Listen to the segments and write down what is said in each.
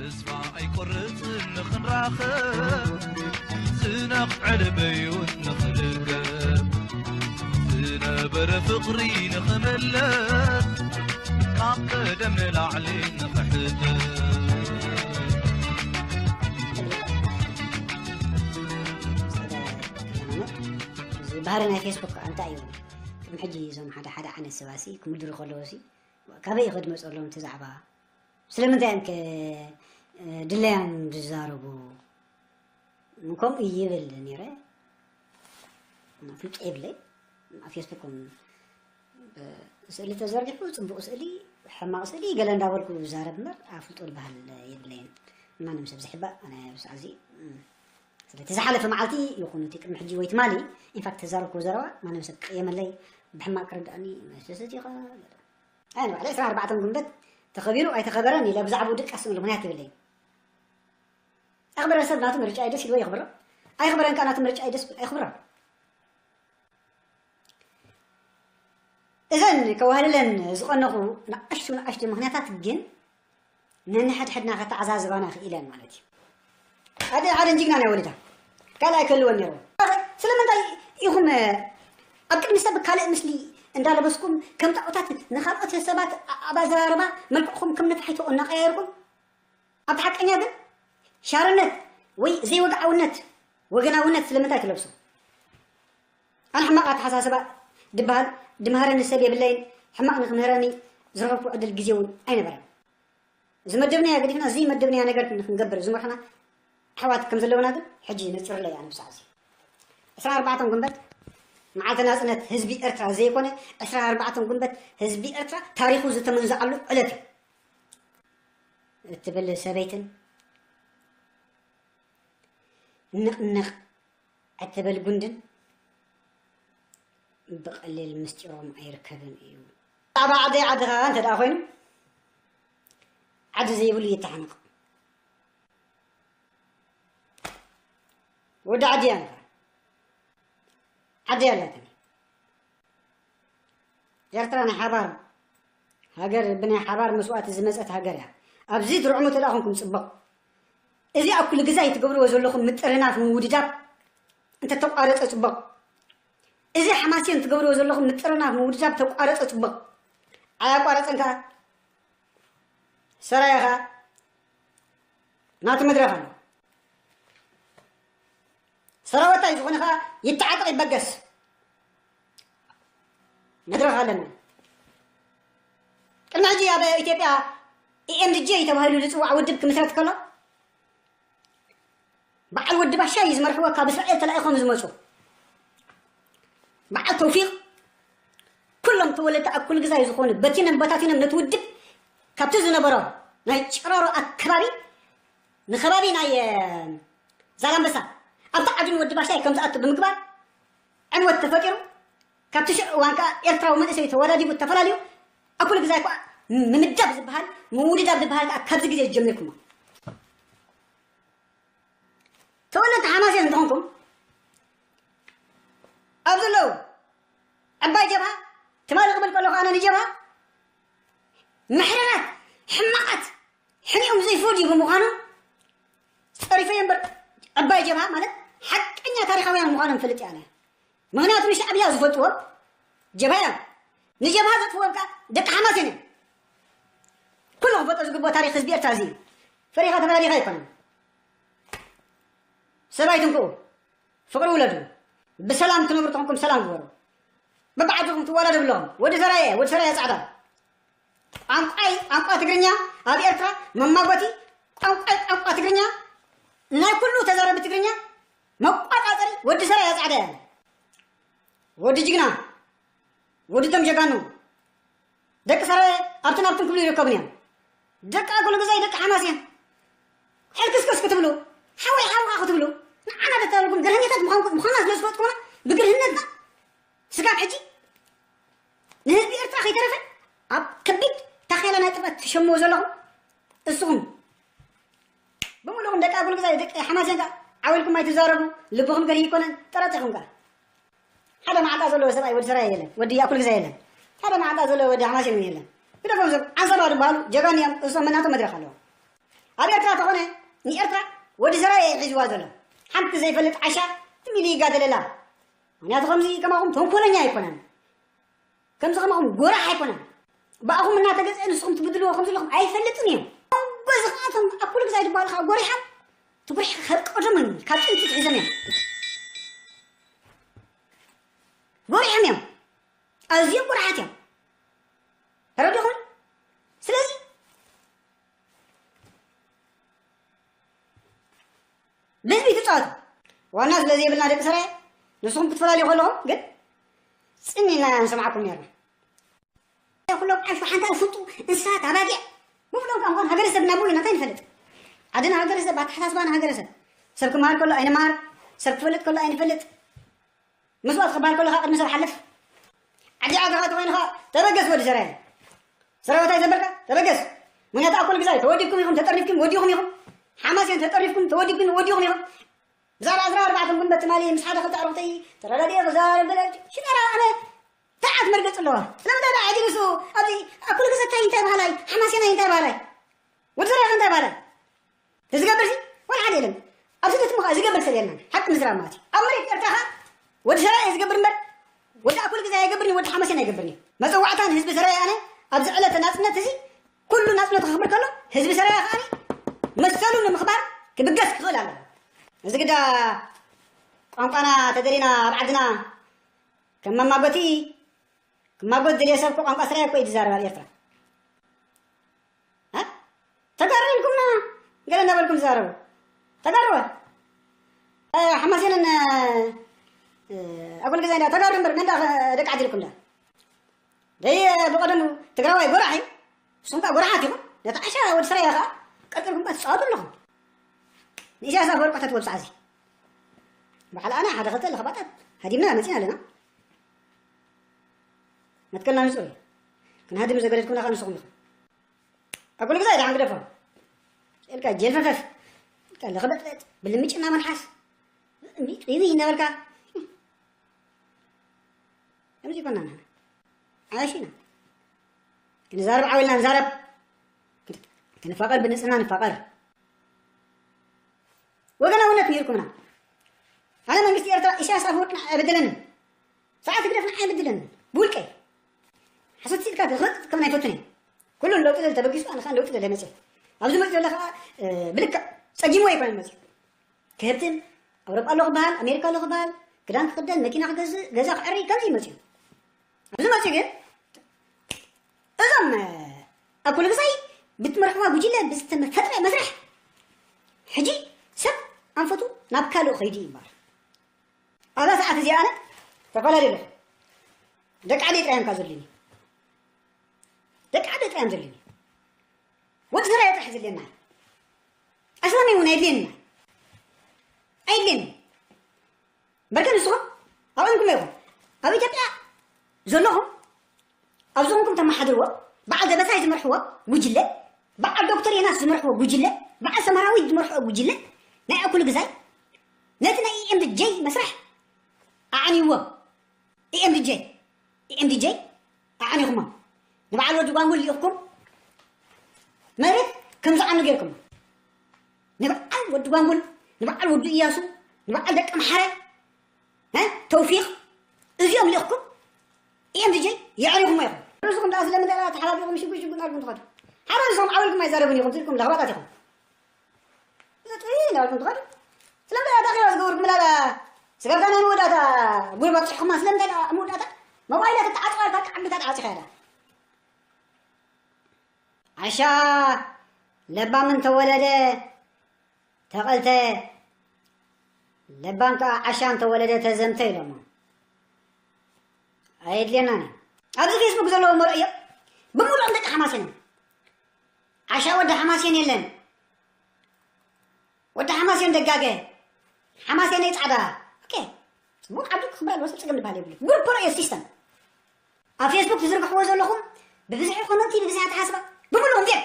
ተስፋ ኣይቆርጽን ንኽንራኸብ፣ ዝነቕዐ ልበዩን ንኽንርከብ፣ ዝነበረ ፍቕሪ ንኽምለስ፣ ካብ ቀደም ንላዕሊ ንኽሕደስ። እዚ ባህሪ ናይ ፌስቡክ ከኣ እንታይ እዩ? ቅድሚ ሕጂ እዞም ሓደ ሓደ ዓይነት ሰባሲ ክምድሩ ከለዉ ሲ ካበይ እዩ ከድመፀሎም እቲ ዛዕባ? ስለምንታይ እዮም ከ ድለዮም ዝዛረቡ? ከምኡ ይብል ነይረ። ፍልጦ የብለይ። ኣብ ፌስቡክ እውን ስእሊ ተዘርጊሑ፣ ፅቡቕ ስእሊ፣ ሕማቕ ስእሊ ገለ እንዳበልኩ ዝዛረብ እምበር ኣፍልጦ ዝበሃል የብለይን። ማንም ሰብ ዝሕባእ ኣነ ብሳዕ እዚ፣ ስለቲ ዝሓለፈ መዓልቲ ይኹን እቲ ቅድሚ ሕጂ ወይ ትማሊ ኢንፋክት ተዛረብኩ ዘረባ ማንም ሰብ ክቅየመለይ ብሕማቕ ክርድኣኒ መሰሰት ይኸ ኣይ ንባዕለ ዕስራን ኣርባዕተን ጉንበት ተኸቢሩ ኣይተኸበረን ኢለ ብዛዕባኡ ድቃስ ዝብል ምኽንያት የብለይን። ኣኽበረ ሰብ ናቱ ምርጫ እዩ፣ ደስ ኢልዎ የኽብሮ። ኣይኽበረን ከኣ ናቱ ምርጫ እዩ፣ ደስ ኣይኽብሮ። እዘን ከዋህልለን ዝቐነኹ ንኣሽቱ ንኣሽቱ ምኽንያታት ግን ነንሕድሕድና ከተዓዛዝባና ክኢለን ማለት እዩ። ሓደ ሓደ ጅግና ናይ ወሊዳ ካልኣይ ክህልወን ነይርዎ። ስለምንታይ ኢኹም ኣብ ቅድሚ ሰብ ካልእ ምስሊ እንዳለበስኩም ከም ጣዖታት ንኻልኦት ሰባት ኣብ ኣዘራርባ መልክዕኹም ከም ነፋሒቶ እናቀያየርኩም ኣብቲ ሓቀኛ ግን ሻርነት ወይ ዘይወግዓውነት ወገናውነት ስለምንታይ ትለብሱ? ኣነ ሕማቕ ኣተሓሳስባ ድበሃል ድምሃረኒ ሰብ የብለይን። ሕማቕ ንክምህረኒ ዝረኸብኩ ዕድል ግዜ እውን ኣይነበረን። ዝመደብናያ ገዲፍና ዘይመደብናያ ነገር ንክንገብር ዝመርሑና ኣሕዋት ከም ዘለውና ግን ሕጂ ነፅርለይ ኣነ ብሳዕ እዚ ዕስራን ኣርባዕተን ጉንበት መዓልቲ ናፅነት ህዝቢ ኤርትራ ዘይኮነ ዕስራን ኣርባዕተን ጉንበት ህዝቢ ኤርትራ ታሪኹ ዝተመንዘዓሉ ዕለት እዩ። እትብል ሰበይትን ንቕንቕ እትብል ጉንድን ብቐሊል ምስጢሮም ኣይርከብን እዩ። ብዛዕባ ዓደይ ዓድኻ እንተ ደኣ ኮይኑ ዓዲ ዘይብሉ ይተሓነቕ። ወዲ ዓዲ እያ ንኻ ዓዲ ኣላትኒ። ኤርትራ ናይ ሓባር ሃገር ብናይ ሓባር መስዋእቲ ዝመጸት ሃገር እያ። ኣብዚ ትርዕሙ ተደኣ ኮንኩም ጽቡቕ። እዚ ኣብ ኩሉ ግዜ ትገብርዎ ዘለኹም ምጥርናፍ ምውድዳብ እንተተቋረጸ ጽቡቕ። እዚ ሓማሴን ትገብርዎ ዘለኹም ምጥርናፍ ምውድዳብ ተቋረጸ ጽቡቕ። ኣያቋረጸን ከኣ ሰራየ ከኣ ናቱ መድረኽ ኣሎ። ሰራወታይ ዝኾነ ከኣ ይተዓጠቕ ይበገስ። መድረኽ ኣለና። ቅድሚ ሕጂ ኣብ ኢትዮጵያ ኢኤምዲጄ ተባሂሉ ዝጽዋዕ ውድብ ክምስረት ከሎ በዓል ወዲ ባሻ እዩ ዝመርሕዎ ካብ እስራኤል ተላኢኾም ዝመጹ። በዓል ተውፊቕ ኩሎም ተወለድቲ ኣብ ኩሉ ግዛይ ዝኾኑ በቲኖም በታቲኖም ነቲ ውድብ ካብቲ ዝነበሮ ናይ ጭራሮ ኣከባቢ ንከባቢ ናይ ዛላምበሳ ኣብቲ ዓዲ ንወዲ ባሻይ ከም ዝኣቱ ብምግባር ዕንወት ተፈጢሩ። ካብቲ ሽዑ እዋን ከዓ ኤርትራዊ መንእሰይ ተወዳዲቡ ተፈላልዩ ኣብ ኩሉ ግዛይ ከዓ ምምዳብ ዝበሃል ምውድዳብ ዝበሃል ከዓ ካብዚ ግዜ ጀሚርኩሞ። ተወለድቲ ሓማሴን እንተኾንኩም ኣብ ዘለዉ ዕባይ ጀብሃ ትማሊ ክብል ከለኹ ኣነ ንጀብሃ ምሕረራት ሕማቓት ሕኒኦም ዘይፈድዩ ብምዃኖም ጸሪፈዮ እምበር ዕባይ ጀብሃ ማለት ሓቀኛ ታሪኻውያን ምዃኖም ፈልጥ እያ። ምኽንያቱ ንሻዕብያ ዝፈልጥዎም ጀብሃ እዮም። ንጀብሃ ዘጥፍዎም ከዓ ደቂ ሓማሴን እዮም። ኩሉ ክፈልጦ ዝግብኦ ታሪኽ ህዝቢ ኤርትራ እዚ እዩ። ፈሪኻ ተፈላሊኻ ኣይኮነን። ሰብ ኣይትንክኡ። ፍቕሪ ውለዱ። ብሰላም ትነብሩ ተኾንኩም ሰላም ግበሩ። በብዓድኹም ትወዳደሩ ኣለኹም። ወዲ ሰራየ፣ ወዲ ሰራየ ጻዕዳ። ቋንቋይ ቋንቋ ትግርኛ ኣብ ኤርትራ መማጎቲ ቋንቋይ ቋንቋ ትግርኛ ናይ ኩሉ ተዛረቢ ትግርኛ መቋጻጸሪ ወዲ ሰራየ ጻዕዳ እያ። ወዲ ጅግና ወዲ ቶም ጀጋኑ ደቂ ሰራየ ኣብትን ኣብትን ክብሉ ይርከቡን እዮም። ደቂ ኣኩሉ ግዛይ ደቂ ሓማስ እዮም። ሕልክስክስ ክትብሉ ሓወይ ሓውኻ ክትብሉ ንዓና ደተረጉም ገርህኛታት ምዃንኩም ምዃና ስለ ዝፈለጥኩና ብግርህነትና ስጋብ ሕጂ ንህዝቢ ኤርትራ ከይተረፈ ኣብ ከቢድ ታኼላ ናይ ጥፍኣት ትሸምዎ ዘለኹም እስኹም ብምሉኹም ደቂ ኣኩሉ ግዛይ ደቂ ሓማስ እዮም። ዓው ኢልኩም ኣይትዛረቡ። ልብኹም ገርሂ ይኮነን ጠራጢኹም ከኣ ሓደ መዓንጣ ዘለዎ ሰብኣይ ወዲ ሰራየ የለን፣ ወዲ ኣኩል ግዛይ የለን። ሓደ መዓንጣ ዘለዎ ወዲ ሓማሴን እውን የለን። ግደፎም፣ እዞም ዓንሰባ ዝበሃሉ ጀጋኑ እዮም። እሶም መናቶም መድረኽ ኣለዎም። ኣብ ኤርትራ ተኾነ ንኤርትራ ወዲ ሰራየ እዩ ሒዝዋ ዘሎ። ሓንቲ ዘይፈልጥ ዓሻ ትም ኢሉ ይጋደለላ። ምኽንያቱ ከምዚ ከማኹም ተንኮለኛ ኣይኮነን። ከምዚ ከማኹም ጎራሕ ኣይኮነን። ብኣኹም እናተገዝአ ንስኹም ትብድልዎ ከም ዘለኹም ኣይፈልጥን እዮም። በዚ ከኣቶም ኣብ ኩሉ ግዜ ዝበሃሉ ከዓ ጎሪሖም ትጉርሒ ካብ ቀደሞም ካብ ጥንቲ ትሒዞም እዮም። ጎሪሖም እዮም። ኣዝዮም ጎራሓት እዮም። ተረዲኹም? ስለዚ ብህዝቢ ትጻወቱ። ዋና ስለ ዘይብልና ደቂ ሰራየ ንስኹም ክትፈላለዩ ከለኹም ግን ጽን ኢልና ንሰምዓኩም ነርና። ኩሎም ዓሹ ሓንታ ዝፍጡ እንስሳት ኣባጊዕ ብሙሉኦም ካብ ምዃኑ ሃገረሰብ እናብሉ እንታይ ንፈልጥ? ዓድና ሃገረሰብ ኣተሓሳስባና ሃገረሰብ ሰብ ክመሃር ከሎ ኣይንመሃር፣ ሰብ ክፈልጥ ከሎ ኣይንፈልጥ። መስዋእቲ ክበሃል ከሎ ካብ ቅድሚ ሰብ ሓልፍ። ዓዲ ዓድኻ ተኾይንኻ ተበገስ ወዲ ሰራየ። ሰራዊት ኣይዘበርካ ተበገስ። ምክንያቱ ኣብ ኩሉ ግዜ ተወዲብኩም ኢኹም ተጠርኒፍኩም ወዲኹም ኢኹም። ሓማሴን ተጠርኒፍኩም ተወዲብኩም ወዲኹም ኢኹም። ብዛዕባ ዕስራ ኣርባዕተ ጉንበት ትማሊ ምስ ሓደ ክልተ ኣርባዕተይ ተረዳዲኤ ክዛረብ ገለ ሽጠራ ኣነ ተዓት መርገጽ ኣለዋ። ስለምንታይ ደኣ ዒዲ ንሱ ኣብዚ ኣብ ኩሉ ግዜ እንታይ እንታይ በሃላይ ሓማሴናይ እንታይ በሃላይ ወዲ ሰራየ እንታይ በሃላይ? እዚ ዝገብር ሲ ዋላ ሓደ የለን። ኣብ ስደት ምኻ ዝገብር ሰብ የለን። ሓቂ ምዝራብ ማለት እዩ። ኣብ መሬት ኤርትራ ኸኣ ወዲ ሰራየ ዝገብር እምበር ወዲ ኣኩል ግዜ ኣይገብርን እዩ፣ ወዲ ሓመሴን ኣይገብርን እዩ። መጸዋዕታን ህዝቢ ሰራየ ኣነ ኣብዚ ዕለተ ናጽነት እዚ ኩሉ ናጽነቱ ከኽብር ከሎ ህዝቢ ሰራየ ከኣ መሰሉ ንምኽባር ክብገስ ክኽእል ኣለዎ። እዚ ግዳ ቋንቋና ተደሊና ኣብ ዓድና ከም መማጎቲ ክማጎት ዝደልየ ሰብ እኮ ቋንቋ ስራይ እኮ እዩ ዝዛረብ ኣብ ኤርትራ። እ? ተጋሩ ኢልኩምና ገለ እናበልኩም ትዛረቡ። ተጋሩ ወ? እ፣ ሓማሴንን፣ እ፣ ኣጉል ግዜ እንዳ ተጋሩ እምበር መን እንዳ ደቂ ዓዲ ኢልኩም እንዳ? ደይ ብቐደሙ ትግራዋይ ጎራሕ እዩ። ንስኹም ከኣ ጎራሓት ኢኹም። ነቲ ዓሻ ወዲ ስራይ ከኣ ቀርቂርኩም ከኣ ትጻወቱ ኣለኹም። ንኢሳያስ ኣፈወርቂ ሕተትዎ ብሰዓዚ። በዓል ኣነ ሓደ ክልተ ለኽባጣት ሃዲምና መጺና ኣለና። መትከልና ንጹር እዩ። ክንሃድም ዘገደድኩምና ከኣ ንስኹም ኢኹም። ኣብ ኩሉ ግዜ ደሓን ግደፎ። ኢልካ ጀልፈፈፍ። ኢልካ ለኽበጥበጥ፣ ብልምጭ እናመልሓስ። እምቢ፣ ጥይት እናበልካ። ከምዚ ይኮና ንሕና። ዓያሽ ኢና። ክንዛረብ ዓው ኢልና ንዛረብ። ክንፋቐር ብንጽህና ንፋቐር። ወገናውነት ነይርኩምና። ኣነ መንግስቲ ኤርትራ ኢሳያስ ኣፈወርቂ ንዓይ ኣይበደለንን። ስርዓት ህግደፍ ንዓይ ኣይበደለንን። ብውልቀይ። ሓሶት ኢልካ ክትረጥ ከም ኣይፈቱን እየ። ኩሉ ለውጢ ደሊ ተበጊሱ ኣነ ከኣ ለውጢ ደሊ መጽእ። ኣብዚ መጽእ ዘሎ ከኣ፣ እ፣ ብልክዕ ጸጊሙ ኣይኮነን መጽእ። ክህብትን ኣውሮጳ ኣሎ ክበሃል፣ ኣሜሪካ ኣሎ ክበሃል፣ ክዳን ክኽደን፣ መኪና ክገዝእ፣ ገዛ ክዕሪ፣ ከምዚ እዩ መጽኡ። ኣብዚ መጽኡ ግን እዞም፣ እ፣ ኣብ ኩሉ ግዜ ብትመርሕዋ ጉጅለ ብዝተፈጥረ መስርሕ ሕጂ ሰብ ኣንፈቱ ናብ ካልእ ኸይዱ እዩ ይበሃል። ኣብዛ ሰዓት እዚኣ ኣነ ተፈላለዩ ኣለኹ። ደቂ ዓደይ ጥራይ እዮም ከኣ ዘድልዩኒ። ደቂ ዓደይ ጥራይ እዮም ዘድልዩኒ። ወዲ ሰራየ ጥራሕ ዘድልየና። ኣስላማይ እውን ኣይድልየና። ኣይድልየኒ። በርከ ንስኹም ኣብኡ ኢንኩም ኢኹም። ኣብ ኢትዮጵያ ዘለኹም ኣብዚ ኹንኩም ተመሓድርዎ፣ በዓል ደበሳይ ዝመርሕዎ ጉጅለ፣ በዓል ዶክተር ዮናስ ዝመርሕዎ ጉጅለ፣ በዓል ሰመራዊት ዝመርሕዎ ጉጅለ፣ ናይ ኣኩሉ ግዛይ ነቲ ናይ ኢኤምዲጄ መስርሕ ኣዕንይዎ። ኢኤምዲጄ፣ ኢኤምዲጄ ኣዕኒኹሞ። ንበዓል ወዲ ጓንጉል ልኢኽኩም መሬት ከም ዝዓኑ ጌርኩሞ። ንበዓል ወዲ ጓንጉል፣ ንበዓል ወዲ እያሱ፣ ንበዓል ደቂ ኣምሓራይ፣ እ፣ ተውፊቕ፣ እዚኦም ልኢኽኩም ኢኤምዲጄ የዕኒኹሞ ኢኹም። ርእስኹም ደኣ ስለምንታይ ደኣ ተሓባቢኹም ሽጉጥ ሽጉጥ እናበልኩም ትኸዱ? ሓደ ርእስኹም ዓው ኢልኩም ኣይዛረቡን ኢኹም፣ ትልኩም ለኽባጣት ኢኹም። እዚ ጥይ እናበልኩም ትኸዱ። ስለምንታይ ደኣ ኣኼባ ዝገበርኩም ላባ ስጋብታ ናይ መወዳእታ ጉልባት ጽሕኹማ ስለምንታይ ደኣ ኣብ መወዳእታ ሞባይላት እተዓጽዋ ኣልካ ዓምድታት ዓጺኻ እያ ደኣ? ዓሻ ለባም እንተወለደ ተቐልተ፣ ለባም ከኣ ዓሻ እንተወለደ ተዘምተ ኢሎሞ። ኣየድልየናን እዩ። ኣብዚ ፌስቡክ ዘለዉ መርእ እዮም። ብምሉኦም ደቂ ሓማሴን እዮም። ዓሻ ወዲ ሓማሴን የለን። ወዲ ሓማሴን ደጋገ። ሓማሴነይ ጻዕዳ። ኦኬ። ጽቡቕ ዓዱ ክኽበር ኣለዎ፣ ሰብ ጸገም ዝበሃል የብሉ። ጉድ ፕሮ እዮ ሲስተም። ኣብ ፌስቡክ ትዝርግሕዎ ዘለኹም ብብዝሒ ኮመንቲ፣ ብብዝሒ ኣተሓስባ፣ ብምሉኦም ዜብ።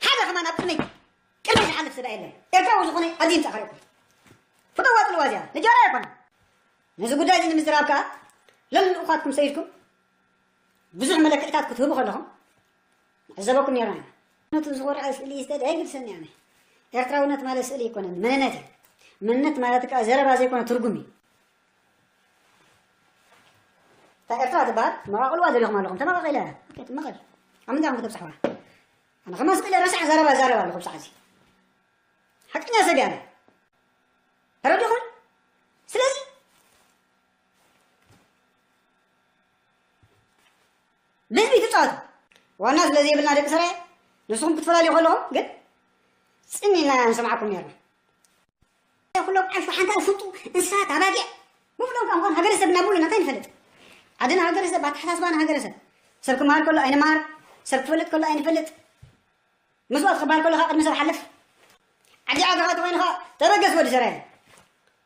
ሓደ ከማን ኣብ ቅድመይ፣ ቅድመይ ዝሓልፍ ስዳ የለን። ኤርትራዊ ዝኾነ ኣብዚ ይምጻእ ካልኦኩም። ፍተዋ ጽልዋ እዚኣ። ንጀራ ኣይኮነን። ነዚ ጉዳይ እዚ ንምዝራብ ከኣ፣ ለልኡኻትኩም ሰይድኩም ብዙሕ መለክዕታት ክትህቡ ከለኹም፣ ንዕዘበኩም ነይርና ኢና። ነቱ ዝኾርዐ ስእሊ ይስደድ ኣይግድሰኒ ኣነ። ኤርትራውነት ማለት ስእሊ ኣይኮነን፣ መንነት እዩ። መንነት ማለት ከኣ ዘረባ ዘይኮነ ትርጉም እዩ። እታ ኤርትራ ትበሃል መቓቕልዋ ደሊኹም ኣለኹም። ተመቓቒለ። ኦኬ፣ ትመቐል። ኣብ ምንታይ ኢኹም ከተብጽሕዋ? ኣነ ከማን ስቕ ኢለ ረሳሕ ዘረባ ዛረብ ኣለኹ ብሰዓት እዚ። ሓቀኛ ሰብ እየ ኣነ። ተረዲኹም? ስለዚ ብህዝቢ ትጻወቱ። ዋና ስለ ዘይብልና ደቂ ሰራየ፣ ንስኹም ክትፈላለዩ ከለኹም ግን ጽን ኢልና ንሰምዓኩም ነርና። ኩሎም ዓሹ ሓንታ ይፍልጡ፣ እንስሳት፣ ኣባጊዕ፣ ብፍሎም ከዓ እንኳን ሃገረሰብ እናብሉ እንታይ ንፈልጥ? ዓድና ሃገረሰብ፣ ኣተሓሳስባና ሃገረሰብ። ሰብ ክመሃር ከሎ ኣይንመሃር፣ ሰብ ክፈልጥ ከሎ ኣይንፈልጥ። መስዋእቲ ክበሃል ከሎ ከዓ ቅድሚ ሰብ ሓልፍ። ዓዲ ዓድኻ ተኾይኑ ከዓ ተበገስ ወዲ ሰራየ።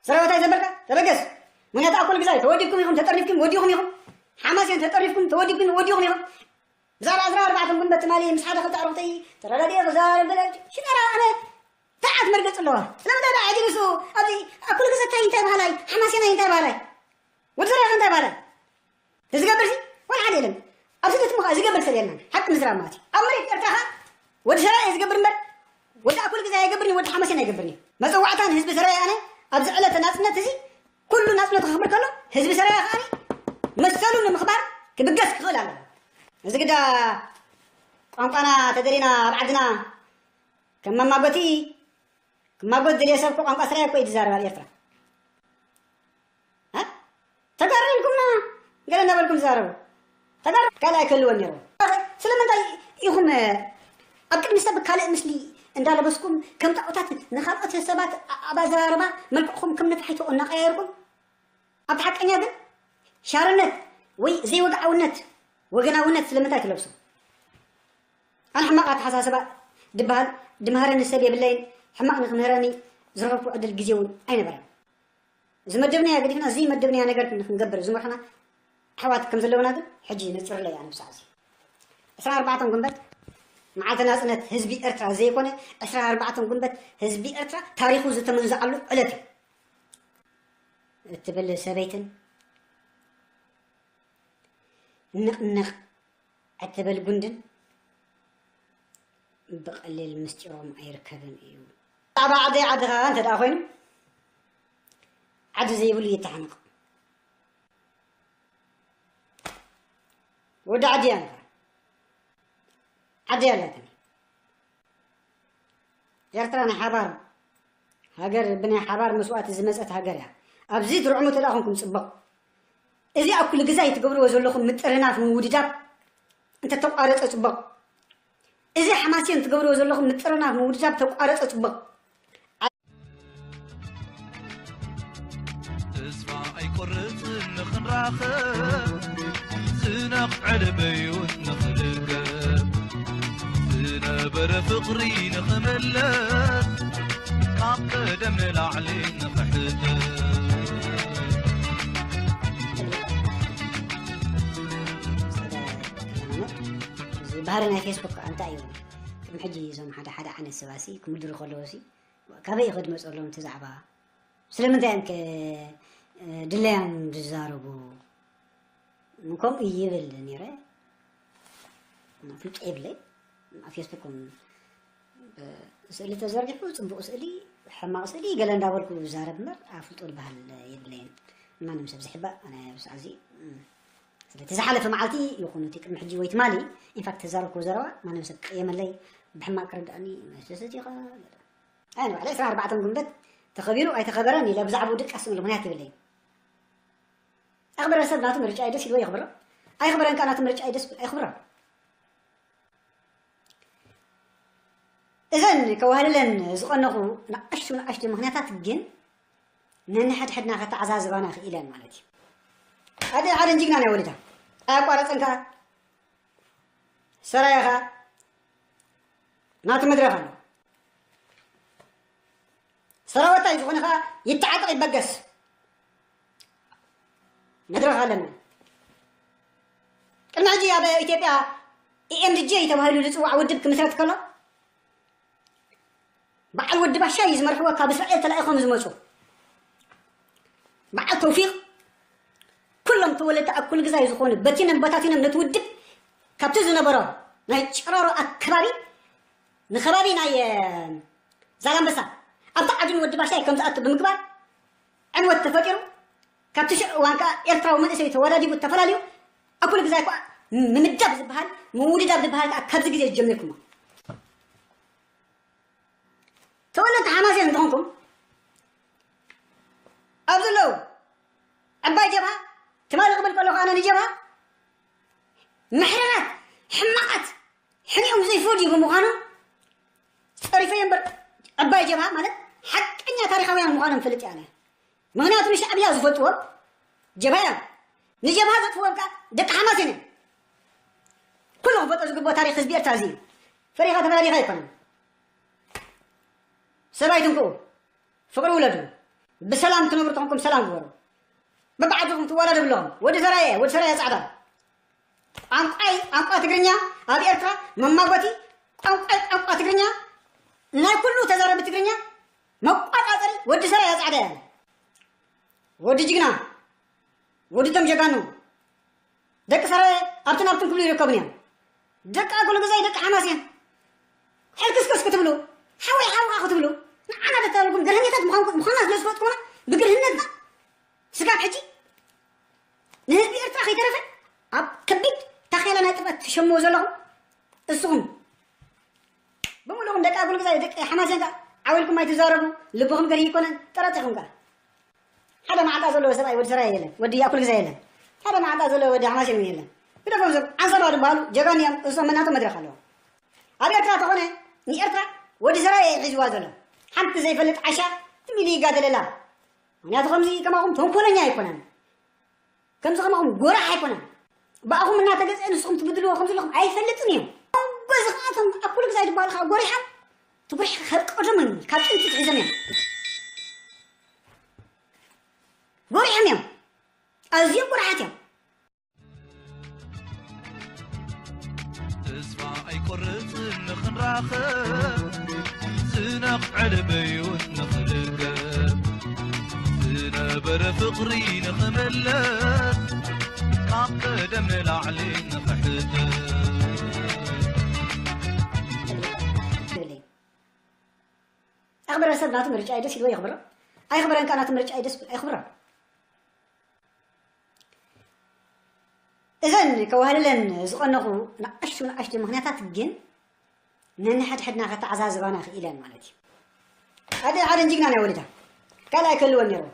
ሰራዊት ኣይዘበርካ፣ ተበገስ። ምክንያቱ ኣብ ኩሉ ግዛይ ተወዲብኩም ኢኹም፣ ተጠርኒፍኩም ወዲኹም ኢኹም። ሓማሴን ተጠርኒፍኩም፣ ተወዲብኩም ወዲኹም ኢኹም። ብዛዕባ ዕስራ ኣርባዕተ ግንቦት ትማሊ ምስ ሓደ ክልተ ኣዕሩኽተይ ተረዳዲኤ ክዛረብ በለ። ሽጠራ ኣነ ተዓት መርገጽ ኣለዋ። ስለምንታይ ደኣ ኣጅሊሱ ኣብዚ ኣብ ኩሉ ግዜ እንታይ እንታይ በሃላይ፣ ሓማሴናይ እንታይ በሃላይ፣ ወዲ ሰራዊት እንታይ በሃላይ? እዚ ዝገብር ሲ ዋላ ሓደ የለን። ኣብ ስደት እሞ ከኣ ዝገብር ሰብ የለን። ሓቂ ምዝራብ ማለት እዩ። ኣብ መሬት ኤርትራ ከኣ ወዲ ሰራዊት እየ ዝገብር እምበር፣ ወዲ ኣኩል ግዜ ኣይገብርን እዩ፣ ወዲ ሓማሴን ኣይገብርን እዩ። መጸዋዕታን ህዝቢ ሰራየ ኣነ ኣብዚ ዕለተ ናጽነት እዚ ኩሉ ናጽነቱ ከኽብር ከሎ፣ ህዝቢ ሰራየ ከኣ መሰሉ ንምኽባር ክብገስ ክኽእል ኣለዎ። እዚ ግዳ ቋንቋና ተደሊና ኣብ ዓድና ከም መማጎቲ ክማጎት ዝደልየ ሰብ እኮ ቋንቋ ሰራየ እኮ እዩ ዝዛረብ ኣብ ኤርትራ። እ? ተጋሩ ኢልኩምና ገለ እናበልኩም ትዛረቡ። ተጋሩ ካልእ ኣይክህልወን ነይሩ። ስለምንታይ ኢኹም ኣብ ቅድሚ ሰብ ካልእ ምስሊ እንዳለበስኩም ከም ጣዖታት ንኻልኦት ሰባት ኣብ ኣዘራርባ መልክዕኹም ከም ነፋሒቶ እናቀያየርኩም? ኣብቲ ሓቀኛ ግን ሻርነት ወይ ዘይወግዓውነት፣ ወገናውነት ስለምንታይ ትለብሱ? ኣነ ሕማቕ ኣተሓሳስባ ድበሃል ድምሃረኒ ሰብ የብለይን። ሕማቕ ንክምህረኒ ዝረኸብኩ ዕድል ግዜ እውን ኣይነበረን። ዝመደብናያ ገዲፍና ዘይመደብናያ ነገር ንክንገብር ዝመርሑና ኣሕዋት ከም ዘለውና ግን ሕጂ ነጽርለይ ኣነ ብሳዕ እዚ። ዕስራን ኣርባዕተን ግንቦት መዓልቲ ናጽነት ህዝቢ ኤርትራ ዘይኮነ፣ ዕስራን ኣርባዕተን ግንቦት ህዝቢ ኤርትራ ታሪኹ ዝተመንዝዓሉ ዕለት እዩ እትብል ሰበይትን ንቕንቕ እትብል ጉንድን ብቐሊል ምስጢሮም ኣይርከብን እዩ። ብዛዕባ ዓደይ ዓድኻ እንተ ደኣ ኮይኑ፣ ዓዲ ዘይብሉ ይተሓነቕ። ወዲ ዓዲ እያ ነታ። ዓዲ ኣላትና። ኤርትራ ናይ ሓባር ሃገር፣ ብናይ ሓባር መስዋእቲ ዝመጸት ሃገር እያ። ኣብዚ ትርዕሙ ተደኣ ኮንኩም ጽቡቕ። እዚ ኣብ ኩሉ ግዜ ትገብርዎ ዘለኹም ምጥርናፍ ምውድዳብ እንተተቋረጸ ጽቡቕ። እዚ ሓማሴን ትገብርዎ ዘለኹም ምጥርናፍ ምውድዳብ ተቋረጸ ጽቡቕ። ተስፋ ኣይቆርጽን ንኽንራኸብ፣ ዝነቕዐ ልበዩን ንኽንርከብ፣ ዝነበረ ፍቕሪ ንኽምለስ፣ ካብ ቀደም ንላዕሊ ንኽሕደስ። እዚ ባህሪ ናይ ፌስቡክ ከኣ እንታይ እዩ? ቅድሚ ሕጂ እዞም ሓደ ሓደ ዓይነት ሰባሲ ክምድሩ ከለዉ ሲ ካበይ እዩ ከድመጸሎም እቲ ዛዕባ? ስለምንታይ እዮም ከ ድለያም ዝዛረቡ? ከምኡ ይብል ነይረ። ፍልጦ የብለይ። ኣብ ፌስቡክ እውን ስእሊ ተዘርጊሑ፣ ጽቡቕ ስእሊ፣ ሕማቕ ስእሊ፣ ገለ እንዳበልኩ ዝዛረብ እምበር፣ ኣፍልጦ ዝበሃል የብለይን። ማንም ሰብ ዝሕባእ፣ ኣነ ብሰዓዚ፣ እም፣ ስለቲ ዝሓለፈ መዓልቲ ይኹን እቲ ቅድሚ ሕጂ ወይ ትማሊ፣ ኢንፋክት ተዛረብኩ ዘረባ፣ ማንም ሰብ ክቅየመለይ፣ ብሕማቕ ክርድኣኒ መስስት ይኽእል። ኣነ ባዕለይ ዕስራን ኣርባዕተን ግንቦት ተኸቢሩ ኣይተኸበረን ኢለ ብዛዕባኡ ድቃስ ዝብል ምኽንያት የብለይን። ኣኽበረ ሰብ ናቱ ምርጫ እዩ፣ ደስ ኢልዎ የኽብሮ። ኣየኽበረን ከኣ ናቱ ምርጫ እዩ፣ ደስ ኣይኽብሮ። እዘን ከዋህልለን ዝቐነኹ ንኣሽቱ ንኣሽቱ ምኽንያታት ግን ነንሕድሕድና ከተዓዛዝባና ክኢለን ማለት እዩ። ሓደ ሓደ ጅግና ናይ ወሊዳ ኣያቋረጸን ከኣ ሰራየ ከኣ ናቱ መድረኽ ኣሎ። ሰራወታይ ዝኾነ ከኣ ይተዓጠቕ ይበገስ። መድረኽ ኣለና። ቅድሚ ሕጂ ኣብ ኢትዮጵያ ኢ ኤም ዲ ጄ ተባሂሉ ዝጽዋዕ ውድብ ክምስረት ከሎ በዓል ወዲ ባሻ እዩ ዝመርሕዎ ካብ እስራኤል ተላኢኾም ዝመጹ። በዓል ተውፊቕ ኩሎም ተወለድቲ ኣብ ኩሉ ግዛይ ዝኾኑ በቲኖም በታቲኖም ነቲ ውድብ ካብቲ ዝነበሮ ናይ ጭራሮ ኣከባቢ ንከባቢ ናይ ዛላምበሳ ኣብቲ ዓዲ ንወዲ ባሻይ ከም ዝኣቱ ብምግባር ዕንወት ተፈጢሩ። ካብቲ ሽዑ እዋን ከኣ ኤርትራዊ መንእሰይ ተወዳዲቡ ተፈላልዩ ኣብ ኩሉ ግዜ እኳ ምምዳብ ዝበሃል ምውድዳብ ዝበሃል ከኣ ካብዚ ግዜ ጀሚርኩሞ። ተወለድቲ ሓማሴን እንተኾንኩም ኣብ ዘለዉ ዕባይ ጀብሃ ትማሊ ክብል ከለኹ ኣነ ንጀብሃ ምሕረራት ሕማቓት ሕኒኦም ዘይፈድዩ ብምዃኖም ጸሪፈዮ እምበር ዕባይ ጀብሃ ማለት ሓቀኛ ታሪኻውያን ምዃኖም ፈልጥ እያ። ምኽንያቱ ንሻዕብያ ዝፈልጥዎም ጀብሃ እዮም። ንጀብሃ ዘጥፍዎም ከኣ ደቂ ሓማሴን እዮም። ኩሉ ክፈልጦ ዝግብኦ ታሪኽ ህዝቢ ኤርትራ እዚ እዩ። ፈሪኻ ተፈላሊኻ ኣይኮነን። ሰብ ኣይትንክኡ። ፍቕሪ ውለዱ። ብሰላም ትነብሩ ተኾንኩም ሰላም ግበሩ። በብዓድኹም ትዋዳደቡ ኣለኹም። ወዲ ሰራየ፣ ወዲ ሰራየ ጻዕዳ። ቋንቋይ ቋንቋ ትግርኛ ኣብ ኤርትራ መማጎቲ ቋንቋይ ቋንቋ ትግርኛ ናይ ኩሉ ተዛረቢ ትግርኛ መቋጻጸሪ ወዲ ሰራየ ጻዕዳ እያ። ወዲ ጅግና፣ ወዲ ቶም ጀጋኑ። ደቂ ሰራየ ኣብትን ኣብትን ክብሉ ይርከቡን እዮም። ደቂ ኣኩሉ ግዛይ ደቂ ሓማስ እዮም። ሕልክስክስ ክትብሉ፣ ሓወይ ሓውኻ ክትብሉ፣ ንዓና ደተባልኩም ገርህኛታት ምዃንኩም ምዃና ስለ ዝፈልጥኩምና ብግርህነትና ስጋብ ሕጂ ንህዝቢ ኤርትራ ከይተረፈ ኣብ ከቢድ ታኼላ ናይ ጥፍኣት ትሸምዎ ዘለኹም እስኹም ብምሉኹም ደቂ ኣኩሉ ግዛይ ደቂ ሓማስ እዮም። ከኣ ዓው ኢልኩም ኣይትዛረቡ፣ ልብኹም ገርሂ ይኮነን፣ ጠራጢኹም ከኣ ሓደ መዓንጣ ዘለዎ ሰብኣይ ወዲ ሰራየ የለን፣ ወዲ ኣኩል ግዛይ የለን። ሓደ መዓንጣ ዘለዎ ወዲ ሓማሴን እውን የለን። ግደፎም፣ እዞም ዓንሰባ ዝበሃሉ ጀጋኑ እዮም፣ እሶም መናቶም መድረኽ ኣለዎም። ኣብ ኤርትራ ተኾነ ንኤርትራ ወዲ ሰራየ እዩ ሒዝዋ ዘሎ። ሓንቲ ዘይፈልጥ ዓሻ ትም ኢሉ ይጋደለላ። ምኽንያቱ ከምዚ ከማኹም ተንኮለኛ ኣይኮነን። ከምዚ ከማኹም ጎራሕ ኣይኮነን። ብኣኹም እናተገዝአ ንስኹም ትብድልዎ ከም ዘለኹም ኣይፈልጥን እዮም። በዚ ከኣ እቶም ኣኩል ግዛይ ዝበሃሉ ከኣ ጎሪሖም፣ እቲ ጎሪሕ ካብ ቀደሙ እዩ፣ ካብ ጥንቲ ትሒዞም እዮም። ጎሪሖም እዮም። ኣዝዮም ጎራሓት እዮም። ተስፋ ኣይቆርጽን ንኽንራኸብ፣ ዝነቕዐ ልበይ እውን ንኽርከብ፣ ዝነበረ ፍቕሪ ንኽምለስ፣ ካብ ቀደም ንላዕሊ ንኽሕደስ። ኣኽብረ ሰብ ናቱ ምርጫ እዩ ደስ ኢልዎ የኽብሮ፣ ኣይኽብረን ከኣ ናቱ ምርጫ እዩ ደስ ኣየኽብሮ። እዘን ከዋህልለን ዝቐነኹ ንኣሽቱ ንኣሽቱ ምኽንያታት ግን ነንሕድሕድና ከተዓዛዝባና ክኢለን ማለት እዩ። ሓደ ሓደ ጅግና ናይ ወሊዳ ካልኣይ ክህልወን ነይርዎ።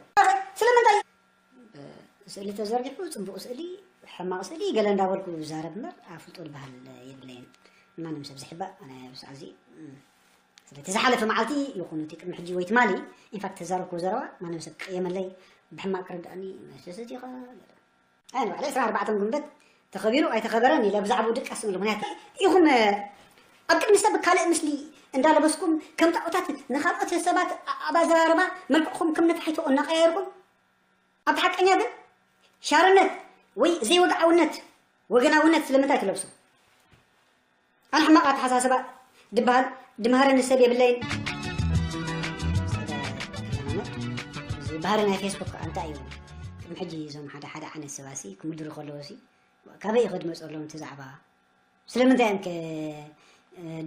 ስለምንታይ ስእሊ ተዘርጊሑ ጽቡቕ ስእሊ ሕማቕ ስእሊ ገለ እንዳበልኩ ዝዛረብ እምበር ኣፍልጦ ዝበሃል የብለይን። ማንም ሰብ ዝሕባእ ኣነ ብሰዓዚ ስለቲ ዝሓለፈ መዓልቲ ይኹን እቲ ቅድሚ ሕጂ ወይ ትማሊ ኢንፋክት ተዛረብኩ ዘረባ ማንም ሰብ ክቅየመለይ ብሕማቅ ክርድኣኒ መስስት ይኽእል። ኣይ ንባዕለይ ዕስራን ኣርባዕተን ጉንበት ተኸቢሩ ኣይተኸበረን ኢለ ብዛዕባኡ ድቃስ ምሉ ምክንያት ኢኹም ኣብ ቅድሚ ሰብ ካልእ ምስሊ እንዳለበስኩም ከም ጣዖታት ንኻልኦት ሰባት ኣብ ኣዘራርባ መልክዕኹም ከም ነፋሒቶ እናቀያየርኩም ኣብቲ ሓቀኛ ግን ሻርነት ወይ ዘይወግዓውነት ወገናውነት ስለምንታይ ትለብሱ? ኣነ ሕማቕ ኣተሓሳስባ ድበሃል ድምሃረኒ ሰብ የብለይን። እዚ ባህሪ ናይ ፌስቡክ ከኣ እንታይ እዩ? ቅድሚ ሕጂ እዞም ሓደ ሓደ ዓይነት ሰባሲ ክምድሩ ከለዎሲ ካበይ እዩ ከድመፀሎም እቲ ዛዕባ? ስለምንታይ እዮም ከ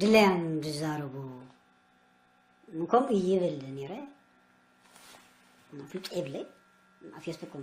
ድለያም ዝዛረቡ? ከምኡ ይብል ነይረ ፍልጦ የብለይ ኣብ ፌስቡክ